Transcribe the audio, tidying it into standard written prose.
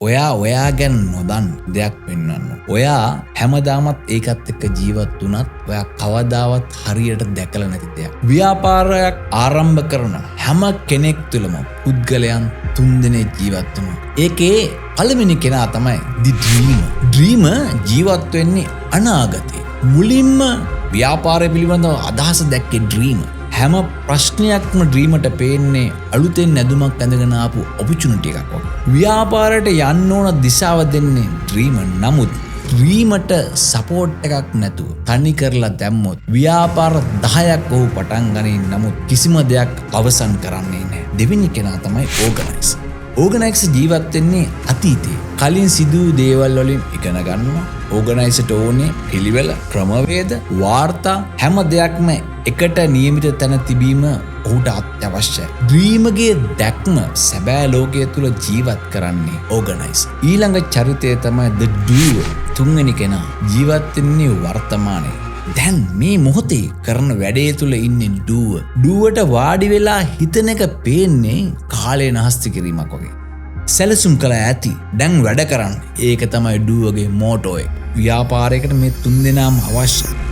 ඔයා ඔයා ගැන නොදන්න දෙයක් පෙන්වන්න. ඔයා හැමදාමත් ඒකත් එක්ක ජීවත් වුණත් ඔයා කවදාවත් හරියට දැකලා නැති දෙයක්. ව්‍යාපාරයක් ආරම්භ කරන හැම කෙනෙක් තුළම පුද්ගලයන් තුන්දෙනෙක් ජීවත් වෙනවා. ඒකේ පළවෙනි කෙනා තමයි the dreamer. ඩ්‍රීමර් ජීවත් වෙන්නේ අනාගතේ. මුලින්ම ව්‍යාපාරය පිළිබඳව අදහස දැක්කේ ඩ්‍රීමර්. හැම ප්‍රශ්නයක්ම ඩ්‍රීමර්ට පේන්නේ අලුතෙන් ඇඳුමක් ඇඳගෙන ආපු ඔපචුනිටි එකක් වගේ. ව්‍යාපාරයට යන්න ඕන දිශාව දෙන්නේ ඩ්‍රීමර්. නමුත් ඩ්‍රීමර්ට සපෝට් එකක් නැතුව තනි කරලා දැම්මොත් ව්‍යාපාර 10ක් ඔහු පටන් ගනී. නමුත් කිසිම දෙයක් අවසන් කරන්නේ නැහැ. දෙවෙනි කෙනා තමයි ඕගනයිසර්. ඕගනයිසර් ජීවත් වෙන්නේ අතීතයේ. කලින් සිදු වූ දේවල් වලින් ඉගෙන ගන්නවා. ඕගනයිසර්ට ඕනේ පිළිවෙල, ක්‍රමවේද, වාර්තා හැම දෙයක්ම එකට නියමිත තැන තිබීම ඔහුට අත්‍යවශ්‍යයි. ඩ්‍රීමර්ගේ දැක්ම සැබෑ ලෝකය තුළ ජීවත් කරන්නේ ඕගනයිසර්. ඊළඟ චරිතය තමයි the doer. තුන්වෙනි කෙනා ජීවත් වෙන්නේ වර්තමානයේ. දැන් මේ මොහොතේ කරන වැඩේ තුළ ඉන්නේ ඩුවර්. ඩුවර්ට වාඩි වෙලා හිතන එක පේන්නේ කාලය නාස්ති කිරීමක් වගේ. සැලසුම් කළ ඇති, දැන් වැඩ කරන්න. ඒක තමයි ඩුවර්ගේ මෝටෝ එක. ව්‍යාපාරයකට මේ තුන් දෙනාම අවශ්‍යයි.